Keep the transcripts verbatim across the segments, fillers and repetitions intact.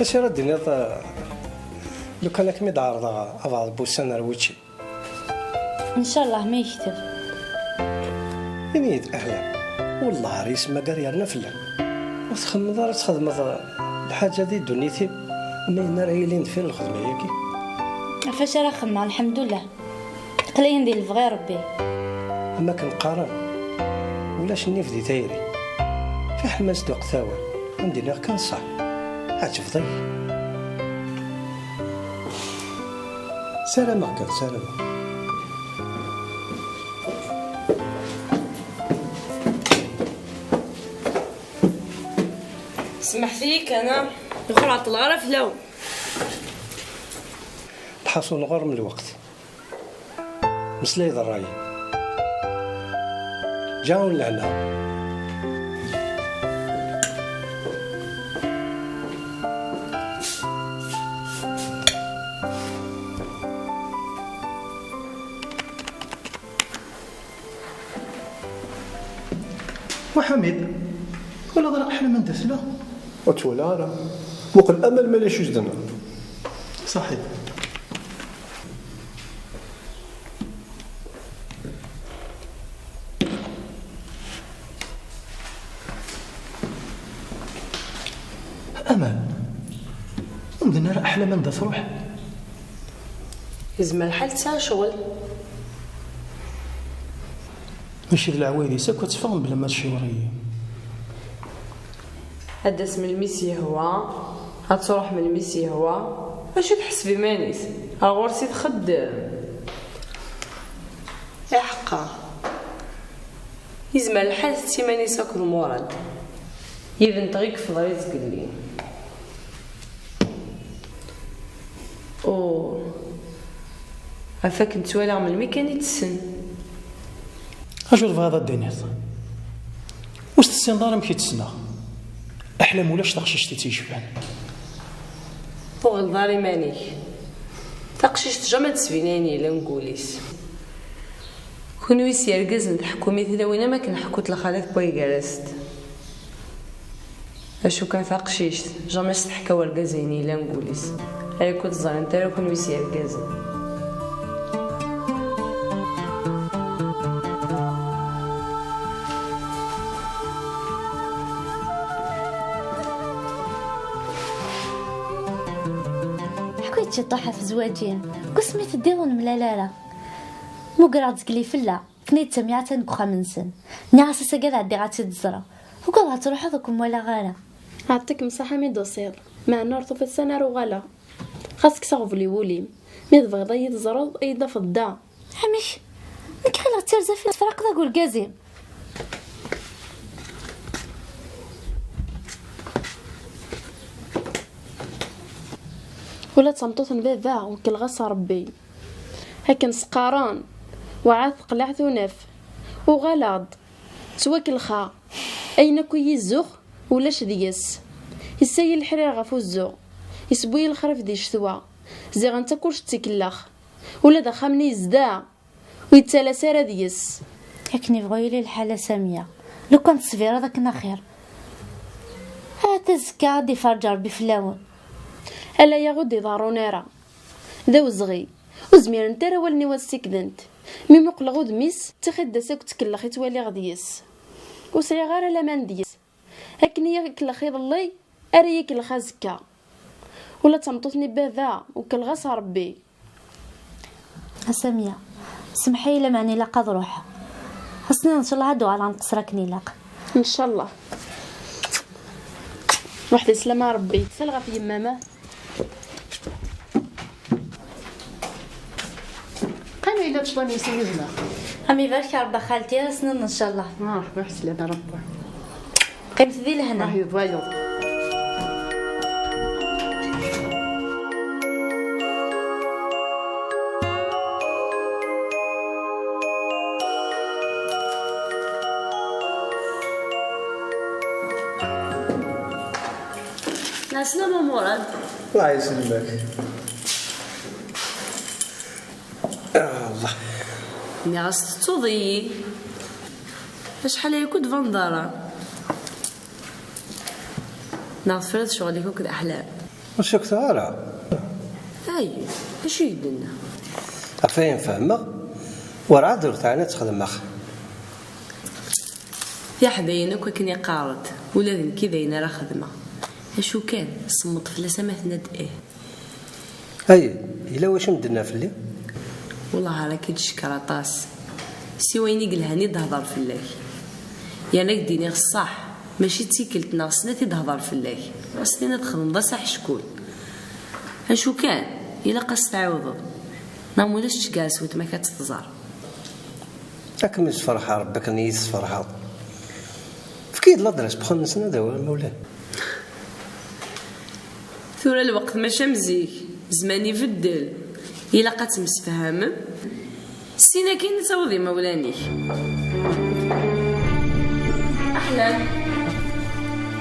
Acu ara d-tiniḍ, eh, lukan ad kem-id-ɛerḍeɣ abɛaḍ n wussan ar wučči? Ncallah ma yekteb. Ini-yi-d, ahlan. Wellah ar yesmagar yerna fell-am. Ur txemmeḍ ara ad txedmeḍ lḥaǧa di ddunit-im, am ayen ara yilin deffir lxedma-agi. Ɣef wacu ara xemmeɣ, lḥemdullah. Aql-ayen di lebɣi Rebbi. Am akken qqaren, ulac nnif di tayri. Fiḥel ma s-d-uqet awal, ad m-d-iniɣ kan ṣṣeḥ. Ɛeǧbeḍ-iyi. Sarameɣ kan, sarameɣ. Semḥet-iyi kan, ah, ur ɛeṭṭleɣ ara fell-awen. Lḥaṣun ɣur-m lweqt. Meslay d ṛṛay-im. Ǧǧa-awen lehna. Wa Ḥamid, twalaḍ ara Ḥlama anda tella? Ur tt-walaɣ ara. Muqel Amal ma lac ijdana. Saḥit. Amal, ur d-nni ara Ḥlama anda tṛuḥ. Yezmer lḥal tesɛa ccɣel. Mačči d leɛwayed-is akk ad teffeɣ mebla ma tciweṛ-iyi. Ad d-tas melmi s-yehwa, ad truḥ melmi s-yehwa. Acu tḥesb iman-is? Ar ɣur-s i txeddem. Iḥeqqa. Yezmer lḥal tett iman-is akked Murad. Yid-nteɣ i yefḍer izgelli. Oh, ɣef akken ttwaliɣ melmi kan i tt-tessen. Acu tebɣiḍ ad d-tiniḍ? Ur s-tessineḍ ara amek i tt-ssneɣ. Aḥlam ulac taqcict i tt-yecfan. Ur ɣelḍeḍ ara iman-ik. Taqcict jamais ad d-tesbin ayen yellan deg wul-is. Kunwi s yergazen teḥkum i tlawin am akken ḥekkut lxalat n waygar-asent. Acu kan taqcict, jamais s-teḥka urgaz ayen yellan deg wul-is. Ay ur ẓrint ara kunwi s yergazen. Ḥku-yi-d ciṭuḥ ɣef zzwaǧ-im. Deg wasmi teddiḍ ur nemlal ara. Mugreɣ-d zgelli fell-a. Akken i d-ttamiɣ atan deg uxxam-nsen. Nniɣ-as ass-agi ad ɛeddiɣ ad tt-id-ẓreɣ. Ugadeɣ ad truḥeḍ ur kem-walaɣ ara. Ɛṭik msaḥa mi d-tusiḍ, meɛna ur tufiḍ sani ara uɣaleɣ. Xas kkes aɣbel i wul-im. Mi tebɣiḍ ad yi-teẓreḍ, ad yi-d-tafeḍ da. Amek? Nekk ɣileɣ d tirza fi tefraqeḍ akked urgaz-im. Ula d tameṭṭut n baba, wekleɣ-as Rebbi. Akken s-qqaren, wɛad teqleɛ tunaf. Uɣaleɣ-d, ttwakelxeɣ. Ayen akk i yi-zzuɣ, ulac deg-s. Issa-yi leḥrir ɣef uzzu. Isewwi-yi lexrif di ccetwa. Ziɣen d takurt d tikellex. Ula d axxam-nni yezdeɛ, ur yettalas ara deg-s. Akken ibɣu yili lḥal a Samya. Lukan tesbireḍ akken axir. Ahat azekka ad d-iferǧ Rebbi fell-awen. Ala-yaɣ ur d-iḍerrun ara. D awezɣi. Ur zmirent ara wallen-iw ad ssikdent. Mi muqleɣ udem-is, d tixidda-s akked tkellex i ttwaliɣ deg-s. Ur sɛiɣ ara laman deg-s. Akken i yi-ikellex iḍelli, ara yi-ikellex azekka. Ula d tameṭṭut-nni n baba, wekleɣ-as Rebbi. A Samya, semmeḥ-iyi lameɛna ilaq ad ruḥeɣ. Ass-nniḍen ncallah ad uɣaleɣ nqeṣṣer akken ilaq. Ncallah. Ruḥ di sslama a Rebbi. Sel ɣef yemma-m. Qim illa tecḍim yis yid-neɣ. Am ibarek Rebbi a xalti, ass-nniḍen ncallah. Ah, ruḥ sslama a Rebbi. Qqimet di lehna. Ah, yebwayeḍ. Ɛeslama Murad. Allah yesselmek. Ah, Allah. Nniɣ-as tettuḍ-iyi. Acḥal aya ur d-tbaneḍ ara. Neɣ tefriḍ ccɣel-ik akked Aḥlam? Ur cukkteɣ ara. Ay, acu i d-tenna? Ɣef ayen fehmeɣ, werɛad ur teɛni ad texdem axxam. Tiḥdayin akk akken i qqarent, ula d nekki d ayen ara xedmeɣ. Acu kan, semmeḍ fell-as ama tenna-d ih. Ay, yella wacu m-d-tenna fell-i? Wellah ara k-id-tcekker aṭas. Si wayen i yelhan i d-tehder fell-ak. Yerna ad k-d-iniɣ ṣṣeḥ, mačči d tikkelt neɣ snat i d-tehder fell-ak. Ɣas tiniḍ txedmeḍ-as aḥeckul. Acu kan, ilaq ad s-tɛiwdeḍ. Neɣ ma ulac, ceggɛ s weltma-k ad tt-tẓer. Ad kem-yessefreḥ Rebbi akken i yi-tesferḥeḍ. Efk-iyi-d ladres n wexxam-nsen ad awiɣ imawlan. Tura lweqt mačči am zik, zzman ibeddel. Ilaq ad temsefhamem. Syin akkin ad tawiḍ imawlan-ik. Aḥlan.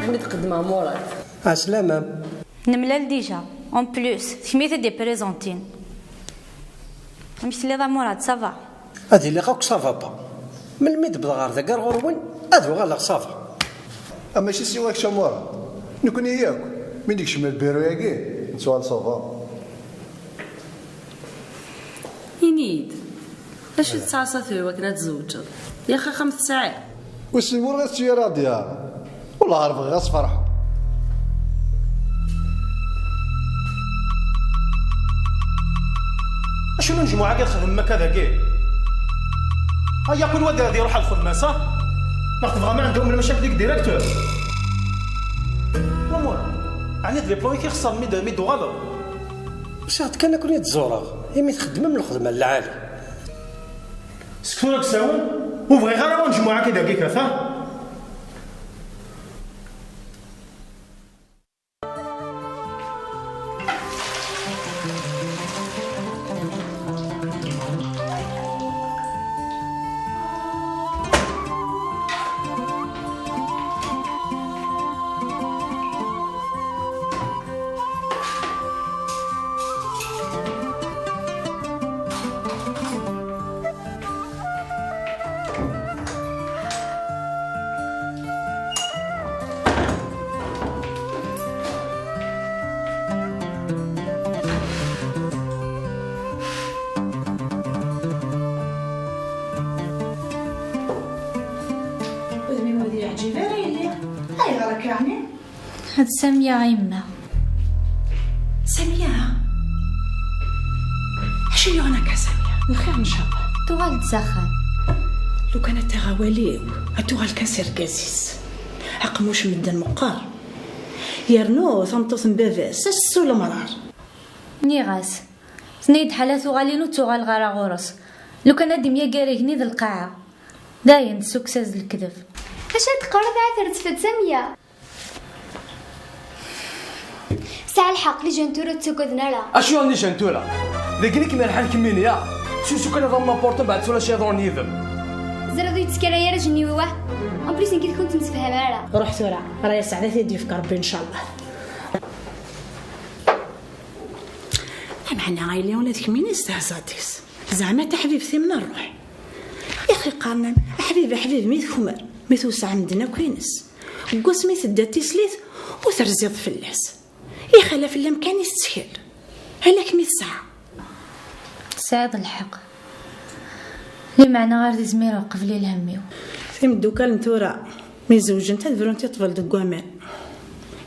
Ad m-id-qeddmeɣ Murad. Ɛeslama. Nemlal déjà. En plus, d kemm i t-id-iprezantin. Amek telliḍ a Murad, ça va? Ad iliɣ akk ça va pas. Melmi d-wwḍeɣ ɣer dagi ar ɣur-wen, ad uɣaleɣ ça va. Ah, mačči siwa kečč a Murad. Nekni yakk, mi nekcem lbiru-agi, nettuɣal ça va. Ini-yi-d, acu tettɛassaḍ tura i wakken ad tzewǧeḍ? Yaxi axxam tesɛiḍ? Wissen ma ur ɣ-tettu ara ad d-yaɣ. Wellah ar bɣiɣ ad s-ferḥeɣ. Acu n unejmuɛ-agi txedmem akka dagi? Aya kul wa ad iruḥ ar lxedma, sa? Neɣ tebɣam ad ɛendum lmacakil deg directeur? Umur, ɛni d les plans i k-ixeṣṣren mi d-, mi d-tuɣaleḍ? Usiɣ-d kan ad ken-id-zureɣ, imi txeddmem lxedma n lɛali. Seg tura deg usawen, ur bɣiɣ ara unejmuɛ-agi dagi kata. Udem-iw ur d-yeɛǧib ara yelli. Ayɣer akka ɛni? D Samiya a yemma. Samiya? Acu yuɣen akka Samiya? Lxir ncallah. Tuɣal-d s axxam. Lukan ad taɣ awal-iw, ad tuɣal kan s argaz-is. Aqemmuc n medden meqqer. Yernu tameṭṭut n baba-s, ad tessu lemrar. Nniɣ-as. Tenna-yi-d ḥala tuɣalin ur ttuɣaleɣ ara ɣur-s. Lukan ad d-imyagar igenni d lqaɛa. Dayen, tessukkes-as-d lekdeb. Acu ad teqqareḍ ara tertfed Samiya? Tesɛa lḥeqq, les jeunes tura ur ttagaden ara. Acu n les jeunes tura? Dagi i kem-yerḥan kemmini, ya? Susu kan ad am-apporter, mbeɛd tura ad iḍurren yid-m. Ẓriɣ ur yettkara ara ajenniw-iw, ah. En plus, nekk d-kent ur nettemsefham ara. Ruḥ tura, raya sseɛd ad t-id-yefk Rebbi, ncallah. Lameɛna a yelli ula d kemmini testehzaḍ-is. Zeɛma taḥbibt-im n ṛṛuḥ. Yaxi qqaren-am, aḥbib, aḥbib mi tekmer, mi tewseɛ medden akk ines. Deg wasmi tedda tislit, ur terziḍ fell-as. Ixala fell-am kan i tettkel. Ala kemm i tesɛa. Tesɛiḍ lḥeqq. Limeɛna ar d izmireɣ qbel i lhemm-iw. Timeddukal n tura, mi zewǧent ad brunt i ṭṭbel deg waman.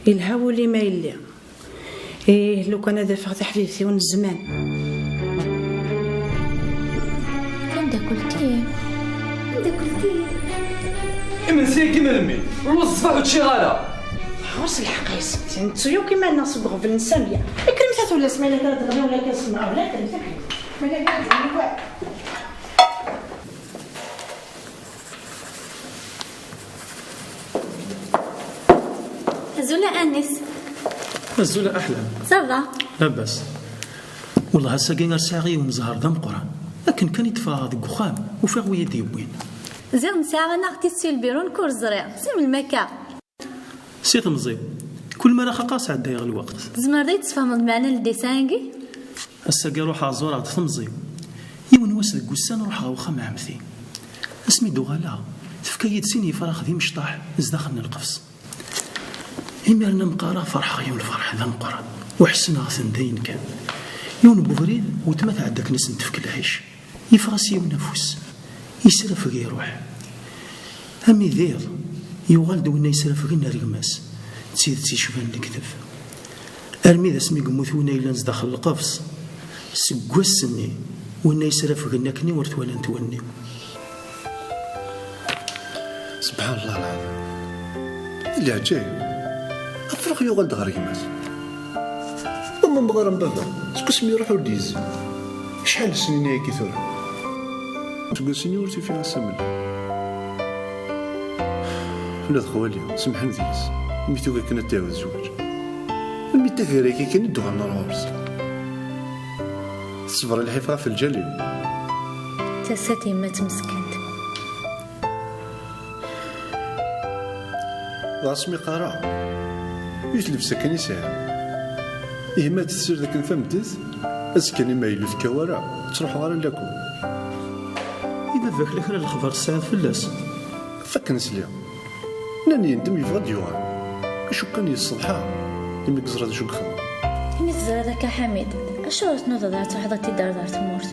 Yelha wul-im a yelli. Ih, lukan ad afeɣ taḥbibt-iw n zzman. Tameddakelt-im. Tameddakelt-im. Imensi-agi melmi? Lluẓ ṣṣbeḥ ur ččiɣ ara. Ɣur-s lḥeqq a yessetti, nettu yakk iman-nneɣ seg uɣbel n Samya. Kkremt a tullas, ma yella kan ad d-ɣliɣ ula kan s lemɛawla, kkremt, kkremt. Ma yella kan ad d-ɣliɣ. Azul a Anis. Azul a Aḥlam. Ça va? Labas. Wellah ass-agi ar sɛiɣ yiwen zzher d ameqqran. Akken kan i d-ffɣeɣ deg uxxam, ufiɣ wi yi-d-yewwin. Ziɣ nesɛa anaɣ-tis si lbiru, nekk ur ẓriɣ. Si melmi akka? Si temẓi. Kul mi ara xaqeɣ sɛeddayeɣ lweqt. Tzemreḍ ad yi-d-tesfehmeḍ lmeɛna n ldessin-agi? Ass-agi ruḥeɣ ẓureɣ-d temẓi-w. Yiwen wass deg wussan ruḥeɣ ɣer uxxam n ɛemti. Asmi d-uɣaleɣ, tefka-yi-d sin yefrax d imecṭaḥ zdaxel n lqefṣ. Imiren am qqareɣ ferḥeɣ yiwen lferḥ d ameqqran. Uḥsen ɣer-ten dayen kan. Yiwen n ubrid, weltma tɛedda akken ad sen-tefk lɛic. Yeffeɣ-as yiwen afus. Yesrafeg iruḥ. Am idiḍ, yuɣal-d winna yesrafgen ar gma-s. D tidet yecban lekdeb. Armi d asmi yemmut winna yellan zdaxel lqefṣ. Seg wass-nni, winna yesrafgen akkenni ur t-walant wallen-iw. Subḥan Allah lɛadim. D leɛǧayeb. Afrux yuɣal-d ɣer gma-s. Ur nnummeɣ ara n baba. Seg wasmi iruḥ ur d-yezzi. Acḥal n snin ayagi tura? Seg wass-nni ur t-ufiɣ ass amellal. Ula d xwali, semḥen deg-s. Mi tugi akken ad t-iɛawed zzwaǧ. Almi d taggara-agi kan i d-uɣalen ɣur-s. Teṣber i lḥif ɣef lǧal-iw. Tasa-t yemma-tt meskint. Dɣa asmi qqareɣ, yut llebsa kan i sɛiɣ. Ihi ma d-tessired akken tameddit, azekka-nni ma yella ur tekkaw ara, ur ttruḥuɣ ara lakul. I baba-k la kra n lexbar tesɛiḍ fell-as? Fakken sliɣ. Nnan yendem yebɣa ad d-yuɣal. Acu kan yesseḍḥa imi yeẓra d acu yexdem. Imi teẓriḍ akka Ḥamid, acuɣer ur tnudaḍ ara truḥeḍ ad t-id-terreḍ ɣer tmurt?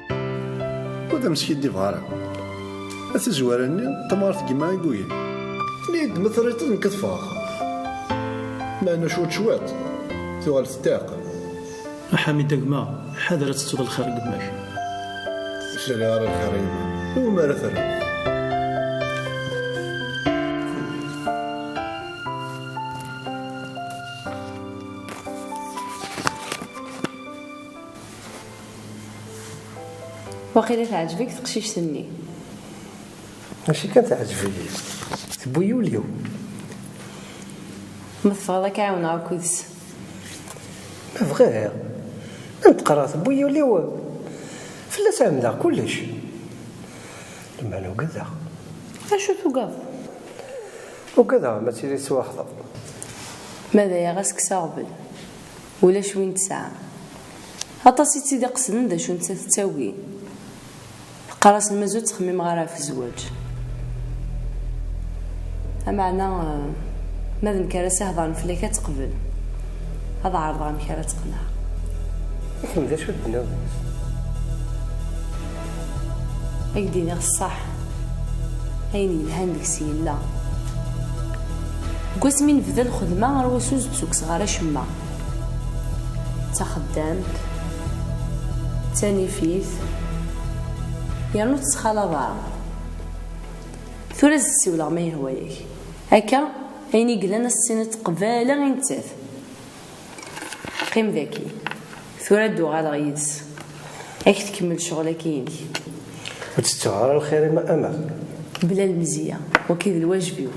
Ur d am-skiddibeɣ ara. A tazwara-nni, tamɣart n gma i yugi. Tenna-yi-d ma terriḍ-t nekk ad ffɣeɣ. Meɛna cwiṭ cwiṭ, tuɣal tetɛeqqel. A Ḥamid a gma, ḥader ad tettuḍ lxir n gma-k. Ur sɛiɣ ara lxir a yemma, iwumi ara terreḍ? Waqila teɛǧeb-ik teqcict-nni. Mačči kan teɛǧeb-iyi, tewwi ul-iw. Ma teffɣeḍ ad k-ɛawneɣ akked-s. Ma bɣiɣ, ma d-qqareɣ tewwi ul-iw, fell-as ɛemmdeɣ kullec. Lameɛna ugadeɣ. Acu tugadeḍ? Ugadeɣ ma tili tettwaxḍeb. Ma d aya ɣas kkes aɣbel. Ulac win tesɛa. Aṭas i tt-id-iqesden d acu nettat tettagi. Teqqar-asen mazal ur ttxemmimeɣ ara ɣef zzwaǧ. Ameɛna, eh, ma d nekk ara s-ihedṛen fell-ak ad teqbel. Ad ɛerḍeɣ amek ara tt-qenɛeɣ. Akken d acu d-tenniḍ? Ad k-d-iniɣ ṣṣeḥ, ayen yelhan deg-s yella. Deg wasmi nebda lxedma ar wass ur d-ssukkseɣ ara acemma. D taxeddamt, d tanifit, yernu ur tettxalaḍ ara. Tura ad s-ssiwleɣ ma yehwa-yak. Akka, ayen i yellan ad s-tiniḍ qbala i nettat. Qqim daki. Tura ad d-uɣaleɣ yid-s. Ad k-tkemmel ccɣel-agi-inek. Ur tettuɣ ara lxir i ma Amer. Bla lemzeyya, wagi d lwajeb-iw.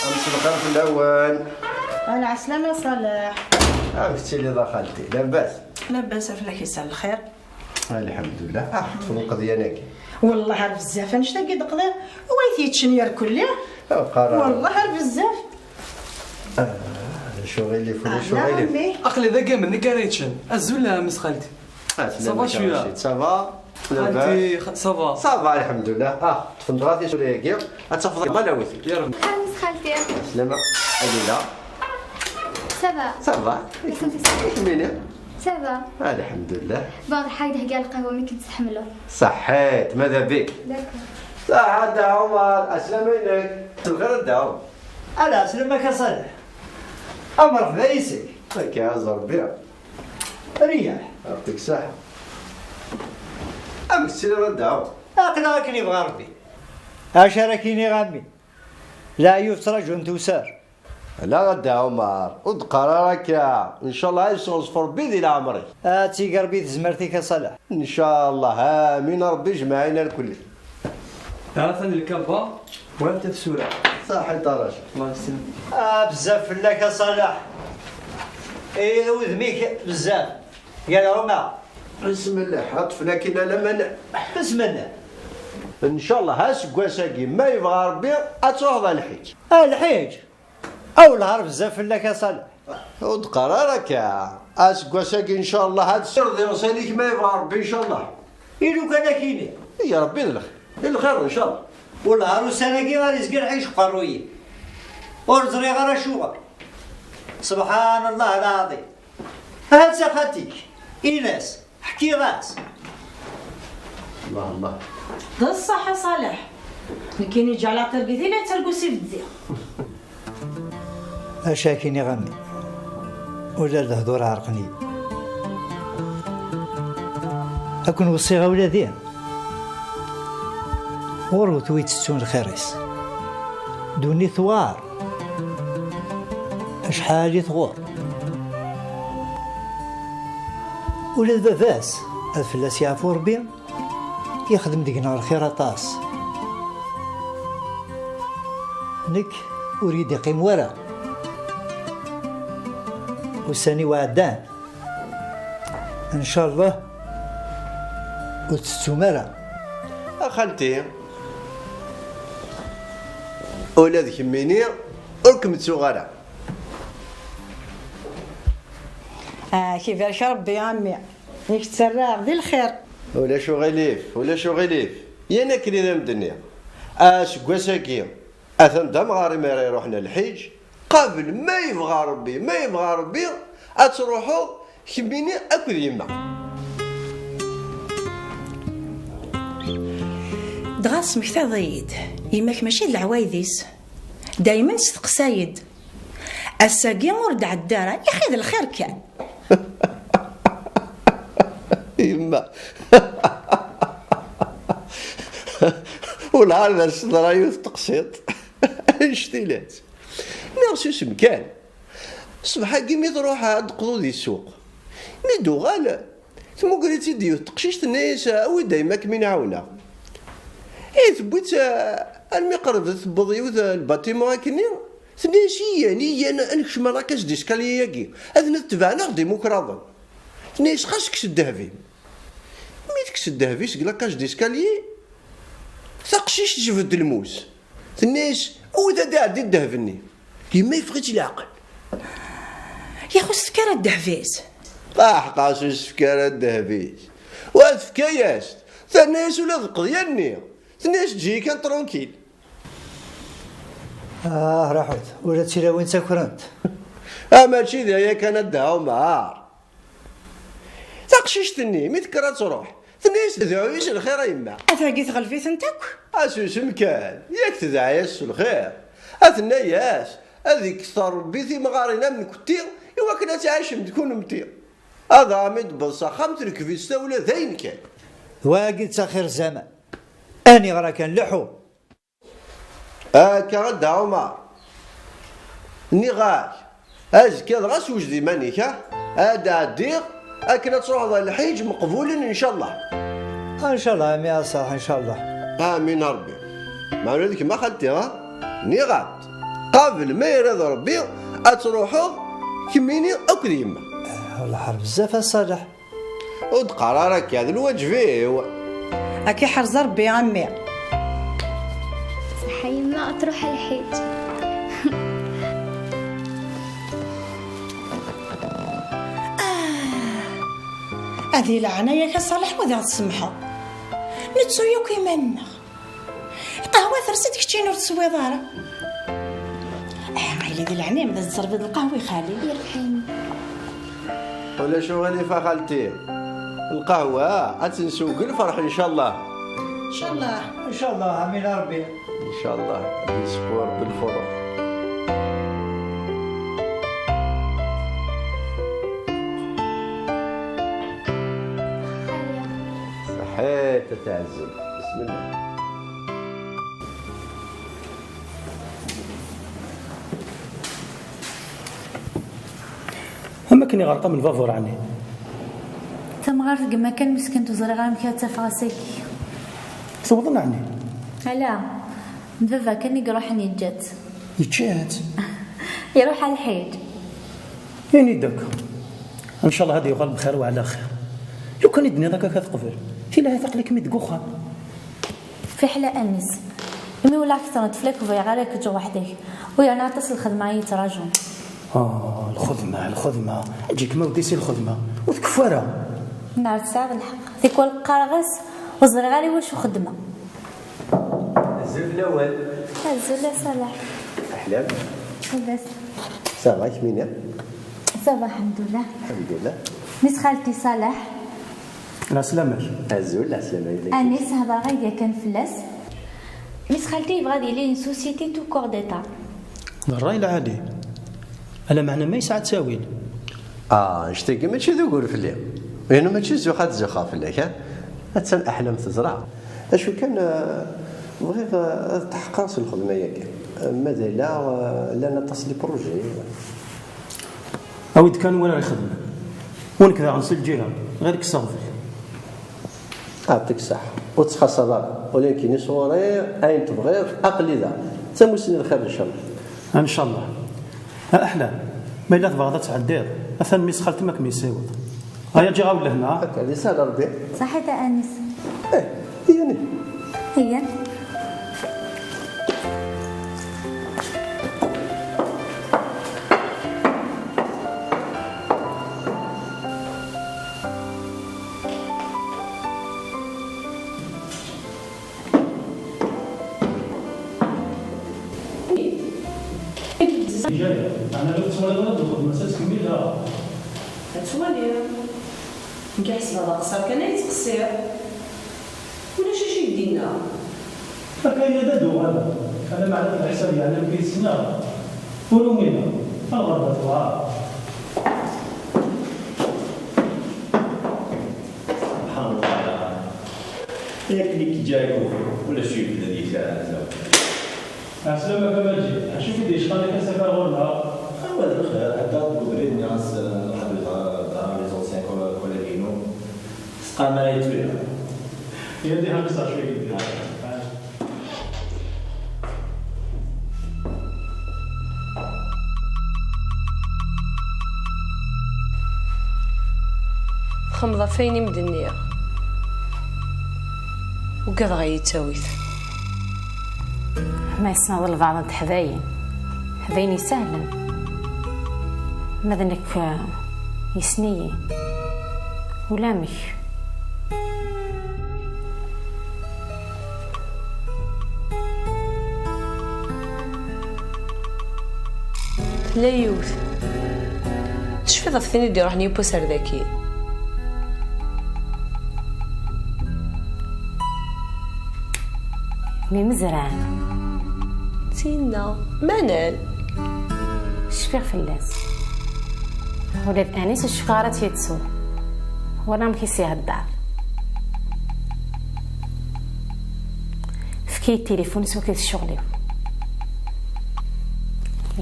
Mselxir fell-awen. Ɛla ɛeslama Ṣaleḥ. Amek tettiliḍ a xalti? Labas? Labas, aflak yesɛa lxir. Lḥemdullah. Ah, ṭṭfen lqeḍyan-agi. Wellah ar bezzaf, annect-agi d-qḍiɣ. Way t-yeččen yerkelli. Wellah ar bezzaf. Ah, d acu ɣilif, d acu ɣilif? Aql-i d agam nekk ara yeččen. Azul a Miss Xalti. Ah, ça va cwiya? Ça va? Xalti, ça va? Ça va, lḥemdullah. Ah, ṭṭfen-d ɣer tisura-agi. Ad tafeḍ ma lawit. Ya Rebbi. Ah, Miss Xalti. Slama, Adila. Ça va? Ça va. Kemmini. Ça va. Ah, lḥemdullah. Bon, ḥayd hegga lqahwa mi kent-tḥemmleḍ. Ṣaḥḥit, mada bik. D'accord. Ṣaḥḥa a Dda Ɛumar, ɛeslama-inek. Mselxir a Dda Ɛumar. Ala, ɛeslama-k a Ṣaleḥ. A merḥba yis-k. Akka, aẓ Rebbi. Riyaḥ. Yeɛṭik ṣṣeḥḥa. Amek tettiliḍ a Dda Ɛumar? Aql-aɣ akken yebɣa Rebbi. Acu ara k-iniɣ a mmi? Leɛyub ttraǧun tewser. Ala a Dda Ɛumar, ur d-qqar ara akka. Ncallah ad yesseɣzef Rebbi di leɛmer-ik. Ad tt-yeg Rebbi tezmert-ik a Ṣaleḥ. Ncallah, amin a Rebbi jmaɛin ar kulli. Ha-t-an lkaba, wa-t-an tsura. Ṣaḥit a Racid. Allah yeslam. Ah, bezzaf fell-ak a Ṣaleḥ. Eh, udem-ik bezzaf. Gar Ɛumar. Bismillah, ad ṭṭfen akin a laman. Bismillah. Ncallah aseggas-agi, ma yebɣa Rebbi, ad truḥeḍ ɣer lḥiǧ. A lḥiǧ! Awelleh ar bezzaf fell-ak a Ṣaleḥ. Ur d-qqar ara akka. Aseggas-agi, ncallah, ad ssirdeɣ iɣsan-ik, ma yebɣa Rebbi, ncallah. I lukan akini? I Rebbi d lxir. D lxir, ncallah. Wellah ar ussan-agi ar izga lḥiǧ uqerruy-iw. Ur ẓriɣ ara acuɣer. Subḥan Allah lɛaḍim. Ahat s axatik, in-as, ḥkiɣ-as. Allah, Allah. D ṣṣeḥ a Ṣaleḥ. Nekkini ǧeɛleɣ targit i la ttargu si beddi. Acu akken iɣami. Ula d lehdur ɛerqen-iyi. Ad ken-weṣṣiɣ a wladi. Ɣur-wet wi itettun lxir-is. Ddunit tewɛer. Acḥal i tɣur. Ula d baba-s, ad fell-as yeɛfu Rebbi, yexdem deg-neɣ lxir aṭas. Nekk ur yi-d-iqqim wara. Ussan-iw ɛeddan. Ncallah ur tettum ara. A xalti, ula d kemmini ur kem-ttuɣ ara. Ah, kibarek Rebbi a mmi. Yak ttarraɣ di lxir. Ulac uɣilif, ulac uɣilif. Yan akken i d am-d-nniɣ. Aseggas-agi, atan d amɣar imi ara iruḥen ɣer lḥiǧ. Qabel, ma yebɣa Rebbi, ma yebɣa Rebbi, ad truḥeḍ kemmini akked yemma. Dɣa tesmektaḍ-iyi-d, yemma-k mačči d leɛwayed-is. Daymen testeqsay-d. Ass-agi ur d-ɛedda ara, yaxi d lxir kan. Yemma. Ur lɛad ar s-teḍra yiwet teqsiṭ. Annect-ilat. Nniɣ susem kan. Ṣṣbeḥ-agi mi truḥ ad d-teqḍu di ssuq. Mi d-tuɣal, tmuger-itt-id yiwet teqcict, tenna-yas, "Awi-d a yemma-k mi nɛawen-aɣ." I tewwi-tt, eh, almi qerreb tewweḍ yiwet, eh, lbatimu akkenni, tenna-yas, "Iyyan, iyyan, ad nekcem ar la cage d'escalier-agi, ad netbeɛ neɣ d imukraḍen." Tenna-yas, "Xas kkes ddheb-im." Mi tekkes ddheb-is seg la cage d'escalier, taqcict tejbed-d lmus. Tenna-yas, "Awi-d ad iɛeddi ddheb-nni." Yemma yeffeɣ-itt leɛqel. Yak ur s-tefka ara ddheb-is? Aḥeqqa ur s-tefka ara ddheb-is. Wa tefka-yas-t. Terna-yas ula d lqeḍyan-nni. Tenna-yas, "Eǧǧ-iyi kan tranquille." Ah, ruḥet, ula d tilawin ttakrent. Ah, mačči d aya kan a Dda Ɛumar. Taqcict-nni, mi tekker ad truḥ, tenna-yas, "Dɛu-yi s lxir a yemma." Atagi tɣelb-itent akk. A susem kan, yak tedɛa-yas s lxir. A tenna-yas, "Ad ikkes Rebbi timɣarin am nekkenti, i wakken ad tɛicem d kunemti. Ad aɣ-mi d-tewweḍ s axxam, telkeb-itt tawla d ayen kan." D wagi d taxir zaman. Aniɣer akken leḥḥu. Akka a Dda Ɛumar. Nniɣ-ak, azekka dɣa sewjed iman-ik, ah? Ad d-ɛeddiɣ akken ad truḥeḍ ɣer lḥiǧ meqbulen, ncallah. Ncallah, a mmi Aṣaḥ, ncallah. Amin a Rebbi. Meɛna d kemm a xalti, ah? Nniɣ-ak-d, qabel ma irad Rebbi, ad truḥeḍ kemmini akked yemma. Wellah ḥer bezzaf a Ṣaleḥ. Ur d-qqar ara akka, d lwaǧeb-iw. Ad k-iḥrez Rebbi a mmi. Ṣeḥḥa yemma, ad truḥ ɣer lḥiǧ. Ah, a di leɛnaya-k a Ṣaleḥ, ad aɣ-tsemḥeḍ. Nettu yakk iman-nneɣ. Lqahwa tersa-d, keččini ur teswiḍ ara. Ah, ɣayla di leɛnaya-m, ad teẓreḍ lqahwa i xali. Yerḥim. Ulac uɣilif a xalti. Lqahwa ad tt-nsew deg lferḥ, ncallah. Ncallah. Ncallah, amin a Rebbi. Ncallah, ad yesku Rebbi lfuruḥ. Ṣaḥḥit a Taɛezzem. Bismillah. Am akken iɣreq am lbabur, ɛni? Tamɣart deg makan meskint, ur ẓriɣ ara amek ara tt-afeɣ ass-agi. Tewḍen, ɛni? Ala, d baba kan i iruḥen yeǧǧa-tt. Yeǧǧa-tt? Iruḥ ɣer lḥiǧ. Ini-d akka. Ncallah ad yuɣal bxir wa ɛla xir. Lukan i d-nniḍ akka, akka teqbel. Tilahat aql-ikem-id deg uxxam. Fiḥel a Anis, imi ulaɣ-k tṛeḍ fell-ak, ur bɣiɣ ara ad k-ǧǧeɣ weḥd-k. U yerna aṭas n lxedma i yi-yettraǧun. Ah, lxedma, lxedma. Eǧǧ-ik ma ur d-isi lxedma. Ur tkeffu ara. Nɛam, tesɛiḍ lḥeqq. Tikwal qqareɣ-as, ur ẓriɣ ara i wacu xeddmeɣ. Azul fell-awen. Azul a Ṣaleḥ. Aḥlam. Labas. Ça va, kemmini? Ça va, lḥemdullah. Lḥemdullah. Mmi-s n xalti Ṣaleḥ. Lɛeslama-k. Azul, lɛeslama-k. Anis, hedreɣ-ak yakan fell-as. Mmi-s n xalti yebɣa ad yili une société tout corps d'État. D ṛṛay lɛali. Ala meɛna ma yesɛa ttawil. Ah, annect-agi mačči d ugur fell-i. Inu mačči zux ad zuxxeɣ fell-ak, ha? Attan Aḥlam teẓra. Acu kan, eh, bɣiɣ, eh, ad tḥeqqeɣ s lxedma-agi. Eh, ma d ala, eh, llan aṭas n les projets. Awi-d kan win ara ixedmen. U nekk daɣen si lǧiha, ɣir kkes aɣbel. Ɛṭik ṣṣeḥḥa, ur ttxaṣṣaḍ ara. Ula d nekkini sɣur-i, ayen tebɣiḍ, aql-i da. D tamussni n lxir, ncallah. Ncallah. A Aḥlam, ma yella tebɣiḍ ad tɛeddiḍ, atan mmi-s n xalti-m ad kem-yessiweḍ. Aya, ǧǧiɣ-awen lehna. Akka, ad isahel Rebbi. Ṣaḥit a Anis. Eh, yani. Iya. Ijaya, ɛni ur tettwaliḍ ara belxedma-s ad tkemmil, neɣ? Ad twaliḍ. Nekk ḥesbeɣ d aqeṣṣer kan ay yettqeṣṣir. Ulac acu i k-d-yenna. Akka yella d ad uɣaleɣ. Ala meɛna f leḥsab yeɛni amek i t-ssneɣ. Ur umineɣ. A lɣerba tewɛer. Subḥan Allah. Yak nekk ǧǧiɣ ulac yebded yekra. Ɛeslama-k a Maǧid, acu i k-id-yecqan akka s akka ɣur-neɣ? Awa d lxir, heddeɣ deg ubrid, nniɣ-as, eh, nruḥ ad nẓer, nẓer les anciens co-, collègues-inu. Tesqam ara yettwila. Yadi ha nẓer cwiya. Txemmeḍ ɣef wayen i m-d-nniɣ. Ugadeɣ ad yi-tawit. Ma yessneḍ lbaɛḍ n teḥdayin, teḥdayin isehlen. Ma d nekk, eh, yessen-iyi. Ulamek. Tella yiwet. Tecfiḍ ɣef tin i d-iruḥen yiwwas ar daki? Mi mezran. Tinna. Manal? Cfiɣ fell-as. Ula d Anis ur cfiɣ ara ad tt-yettu. Wala amek i s-ihedder. Efk-iyi tilifun s wakid ccɣel-iw.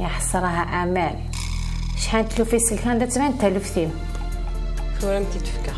Ya ḥesraha Amal. Acḥal n tlufa iselkan da tban taluft-iw. Tura am t-id-tefka.